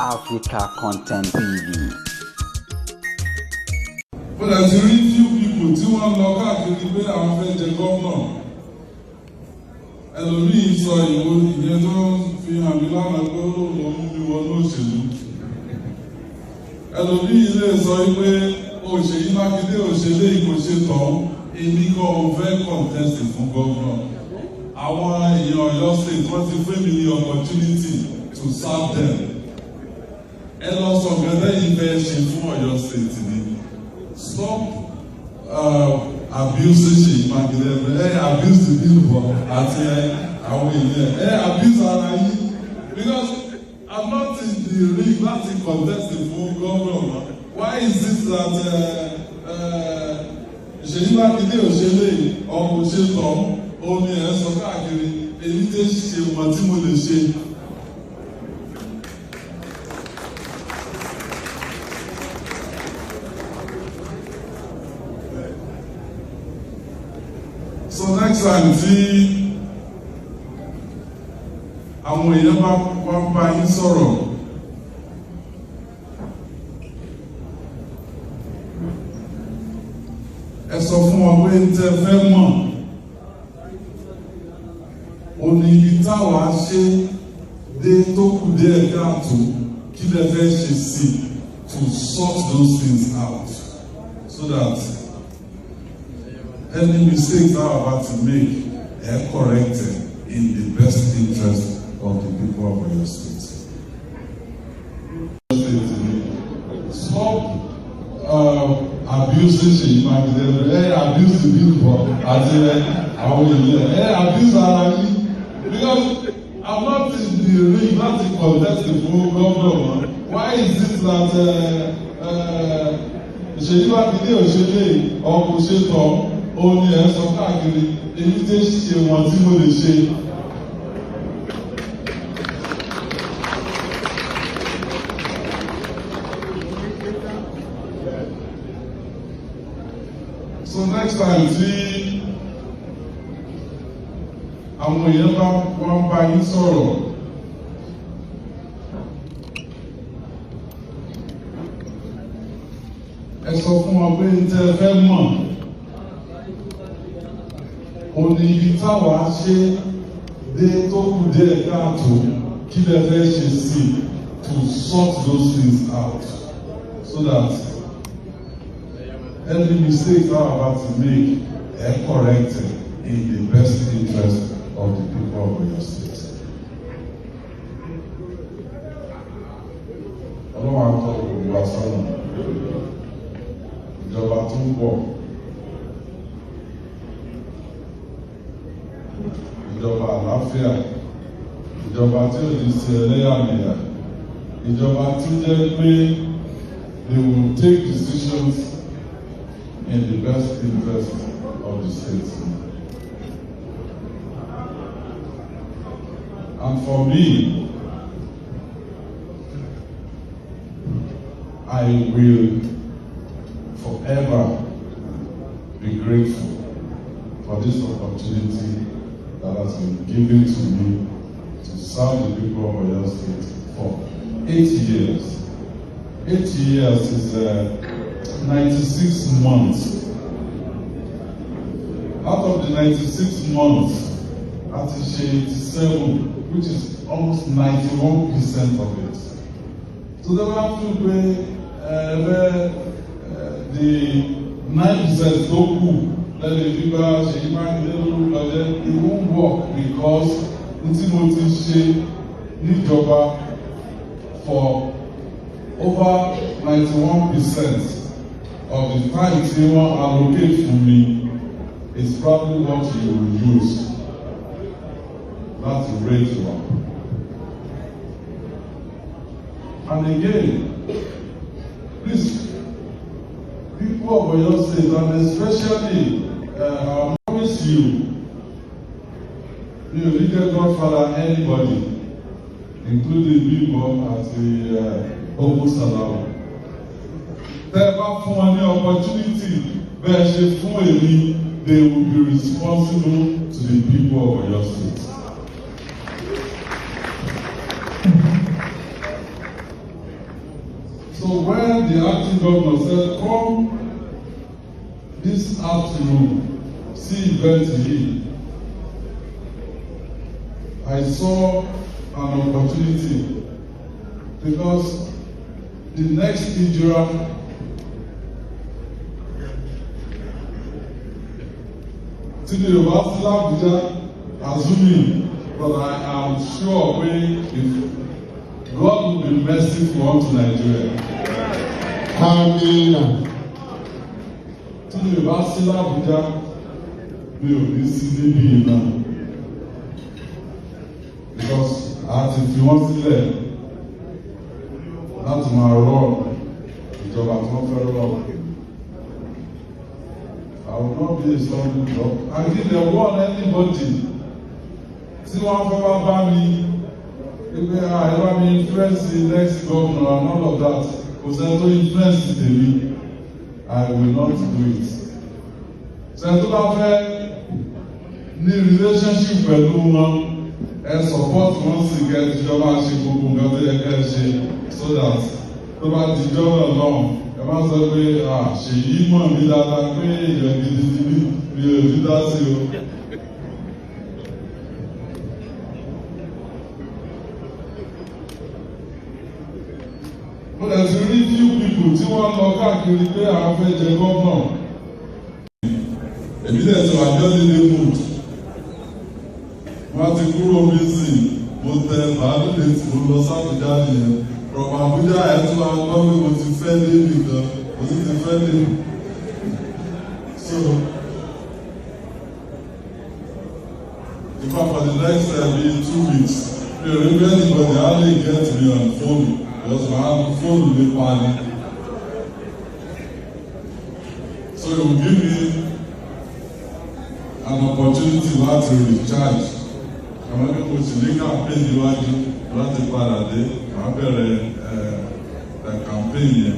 Africa Content TV. Mo lè ti rí few people tí wọ́n lọ káàkiri pé àwọn fẹ́ jẹ gómìnà. Ẹlòmíì sọ ìwò ìyẹn tó fi hàn mí lánàá pé ó lọ mú mi wọnú òṣèlú. Ẹlòmíì lè sọ pé òṣèlú Mákindé òṣèlú kò ṣe tán. Èmi kọ́ ò fẹ́ contest fún gómìnà. Àwọn èèyàn Ọ̀yọ́ State, wọ́n ti fún mi ní opportunity to serve them. Ẹ lọ sọ gẹ́gẹ́ yìí fẹ́ ṣe fún Ọ̀yọ́ State ni. Stop abusing Ṣèyí Mákindé. Ẹ abuse the people àti àwọn èèyàn, ẹ abuse ara yín, because I'm not in the ring láti contest fún gómìnà. Why is it that Ṣèyí Mákindé òṣèlè ọkọ̀ òṣèlú omi ẹ̀ sọ káàkiri? Èyí tẹ́ ṣe wọ́n tí mo lè ṣe. So next time tí àwọn èèyàn bá wá bá yín sọ̀rọ̀, ẹ sọ fún wọn pé tẹ́ fẹ́ mọ̀ ó ní ibi táwa ṣe dé tó kù díẹ̀ káàtó, kí lẹ fẹ́ ṣe sí to sort those things out so that any mistake that we about to make are corrected in the best interest of the people of Oyo State. Stop abusing Ṣèyí Mákindé. Ẹ abuse the people àti àwọn èèyàn, ẹ abuse ara yín, because I'm not in the ring láti contest fún gómìnà. Why is it that Ṣèyí Mákindé òṣèlè ọkọ̀ ṣètò omi ẹ̀ sọ káàkiri? Èyí tẹ́ ṣe wọ́n tí mo lè ṣe. So next time tí àwọn èèyàn bá wọ́n bá yín sọ̀rọ̀, ẹ sọ fún wọn pé tẹ́ fẹ́ mọ̀ ó ní ibi táwa ṣe dé tó kù díẹ̀ káàtó, kí lẹ fẹ́ ṣe sí to sort those things out so that any mistake that we about to make are corrected in the best interest of the people of Oyo State. Ọlọ́run á tọ́ gbogbo wa sọ́nà. Ìjọba tó ń bọ̀, ìjọba àlàáfíà, ìjọba tí ò ní sí ẹlẹ́yàmẹ̀yà, ìjọba tí jẹ́ pé they will take decisions in the best interest of the state. And for me, I will forever be grateful for this opportunity that has been given to me to serve the people of Oyo State for 8 years. 8 years is 96 months. Out of the 96 months, a ti ṣe 87, which is almost 91% of it. So they were feel pé the 9% tó kù lẹ́nu ìfipá Ṣèyí Mákindé lórúkọ jẹ́, it won't work, because n tí mo ti ṣe níjọba for over 91% of the time tí wọ́n allocate fún mi is probably what you will use láti rate one. And again, please, people of Oyo State, and especially I promise you, mi ò ní jẹ́ godfather anybody, including Bimbo àti Ogun Salawu. Tẹ́ ẹ bá fún wọn ní opportunity bẹ́ẹ̀ ṣe fún èmi, they will be responsible to the people of Oyo State. So when the acting governor said, "Come this afternoon, sí event yìí," I saw an opportunity, because the next Hijrah tí mi ò bá sí l'Abuja, assuming, but I am sure pé if God will be merciful unto Nigeria. Amina. Tí mi ò bá sí l'Abuja, mi ò ní sí níbí yìí náà, because a ti fi wọ́n sílẹ̀ láti máa rọ ìjọba tí wọ́n fẹ́ rọ. I will not be a stumbling block. And if they warn anybody tí wọ́n fẹ́ wá bá mi pé ẹ bá mi influence the next governor and all of that, kò sẹ́ni tó influence tèmi. I will not do it. Sẹ́ni tó bá fẹ́ ní relationship pẹ̀lú wọn, ẹ support wọn sì kẹ́ ẹ jọ máa ṣe gbogbo nǹkan tó yẹ kẹ́ ẹ ṣe, so that tó bá di jọ́nà náà, ẹ má sọ pé Ṣèyí mọ̀ mí dáadáa pé èèyàn gidi ni mí, mi ò ní dá sí o. Mo lè ti rí few people tí wọ́n lọ káàkiri pé àwọn fẹ́ jẹ gómìnà. Èmi dẹ̀ ti wà jọ́lílé mood. Wọ́n ti kúrò mísìn, mo tẹ bàálù létí, mo lọ sábùjá nìyẹn. From Abuja, ẹ̀ tún máa gbọ́ pé mo ti fẹ́ débì kan, mo ti ti fẹ́ débì. So, in fact, for the next be 2 weeks, mi ò rí bí anybody á lè get me on phone, because màá fóònù mi pa ni. So it will give me an opportunity láti recharge. Àwọn ẹgbẹ́ mo sì ní campaign níwájú láti padà dé, màá bẹ̀rẹ̀ campaign yẹn.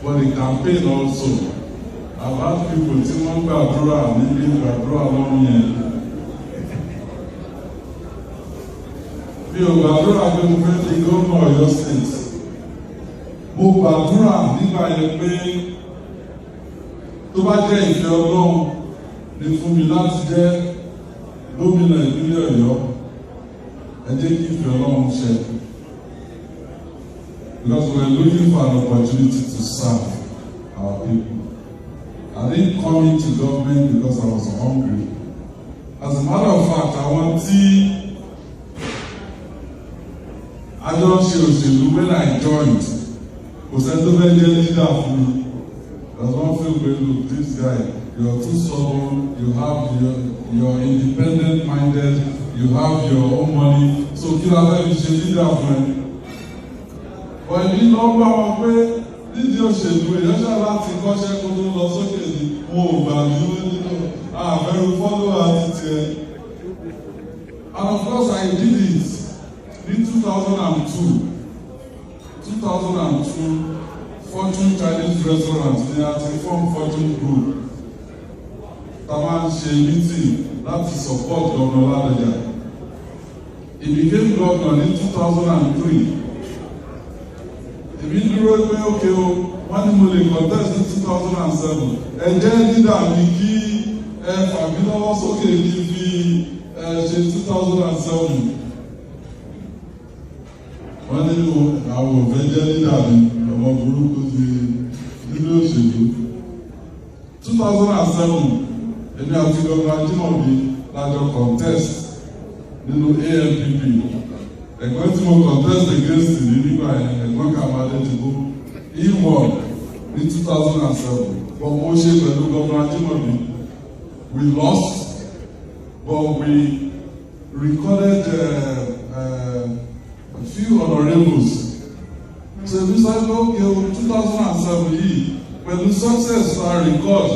But the campaign also, I've had people tí wọ́n gbàdúrà níbi gbàdúrà lọ́rùn yẹn. Mi ò gbàdúrà pé mo fẹ́ di gómìnà Ọ̀yọ́ State. Mo gbàdúrà nígbà yẹn pé tó bá jẹ́ ìfẹ́ Ọlọ́run ní fún mi láti jẹ́ gómìnà ìpínlẹ̀ Ọ̀yọ́, ẹ jẹ́ kí ìfẹ́ Ọlọ́run ṣẹ. Because we are looking for an opportunity to serve our people. I didn't come into government because I was hungry. As a matter of fact, àwọn tí a jọ ń ṣe òṣèlú when I joined, kò sẹ́ni tó fẹ́ jẹ́ leader fún mi. There's one feel pé, "Look, this guy, you're too stubborn, you're independent minded, you have your own money, so kí la fẹ́ fi ṣe leader fún ẹ?" But èmi lọ bá wọn pé nídìí òṣèlú, èèyàn ṣáà láti kọ́ṣẹ́ kó tó lọ sókè ní. Wọn ò gbà mí, wọn nínú àfẹ́rù follower ti tiẹ̀. And of course I did it ní 2002. 2002, Fortune Chinese Restaurant ní a ti form Fortune Group, tá a máa ń ṣe meeting láti support Governor Ládọjà. He became governor ní 2003. Èmi dúró pé ókè o, wọ́n ní mo lè contest ní 2007, ẹ jẹ́ leader mi kí ẹ fà mí lọ́wọ́ sókè kí n fi ẹ ṣe 2007. Wọ́n ní àwọn ò fẹ́ jẹ́ leader mi, ọmọ burúkú ti nínú òṣèlú. 2007, èmi àti Governor Ajímọ̀bí la jọ contest nínú ANPP. Ẹ̀gbọ́n tí mo contest against ní nígbà yẹn, ẹ̀gbọ́n Kamal Adédìbò, he won ní 2007, but mo ṣe pẹ̀lú Governor Ajímọ̀bí. We lost, but we recorded a few honourables. So èmi sọ pé okay o, 2007 yìí, pẹ̀lú success I record,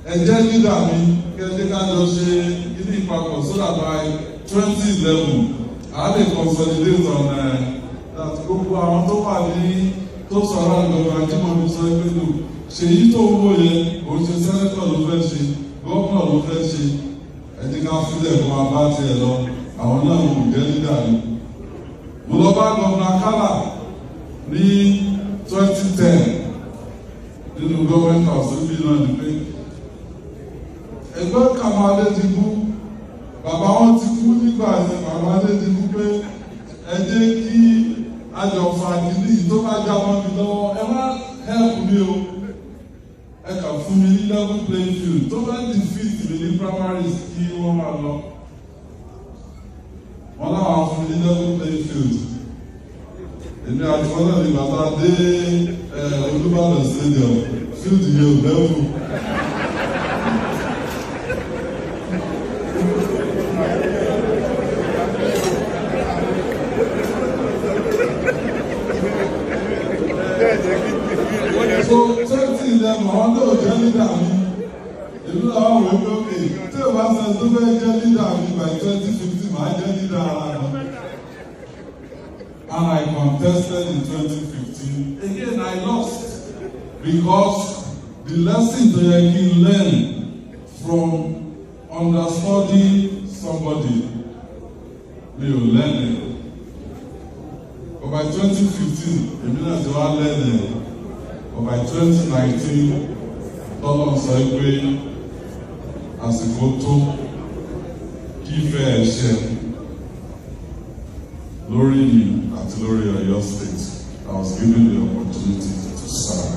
ẹ jẹ́ leader mi kẹ́kẹ́ ká jọ ṣe ilé ìpapọ̀, so that by 2011 a lè consolidate on that. Gbogbo àwọn tó wà ní tó sọ̀rọ̀ àgbọ̀gbọ̀ Ajímọ̀bí sọ pé lò ṣèyí tó ń wò yẹn, òun ṣe senator ló fẹ́ ṣe, gómìnà ló fẹ́ ṣe, ẹ jẹ́ ká fílẹ̀ fún wa bá tiẹ̀ lọ. Àwọn náà wò jẹ́ leader mi. Mo lọ bá Governor Akala. Ní 2010 nínú government house níbí náà ni pé ẹgbẹ́ Kamal Adédìbú, bàbá wọn ti kú nígbà yẹn, bàbá Adédìbú, pé ẹ jẹ́ kí àjọfà kìíní tó bá já wọn mi lọ́wọ́, ẹ má help mi o, ẹ kàn fún mi ní level playing field, tó bá defeat mi ní primaries kí wọ́n máa lọ. Wọn láwọn fún mi ní level playing field. Èmi àti wọn náà ní bàtà dé Olúbàdàn Stadium, field yẹn ò level. So 2011, àwọn náà jẹ́ leader mi. Èmi náà wà wọ́n pé okay, tí o bá sọ tó fẹ́ jẹ́ leader mi by 2015, màá jẹ́ leader ara mi. And I contested in 2015. Again, I lost because the lesson tó yẹ kí n learn from understudy somebody, mi ò learn it. But by 2015, èmi náà ti wá learn it. But by 2019, tọ́lọ́ sọ pé àsìkò tó kí ìfẹ́ ẹ̀ ṣe lórí mi àti lórí Ọ̀yọ́ State, I was given the opportunity to serve.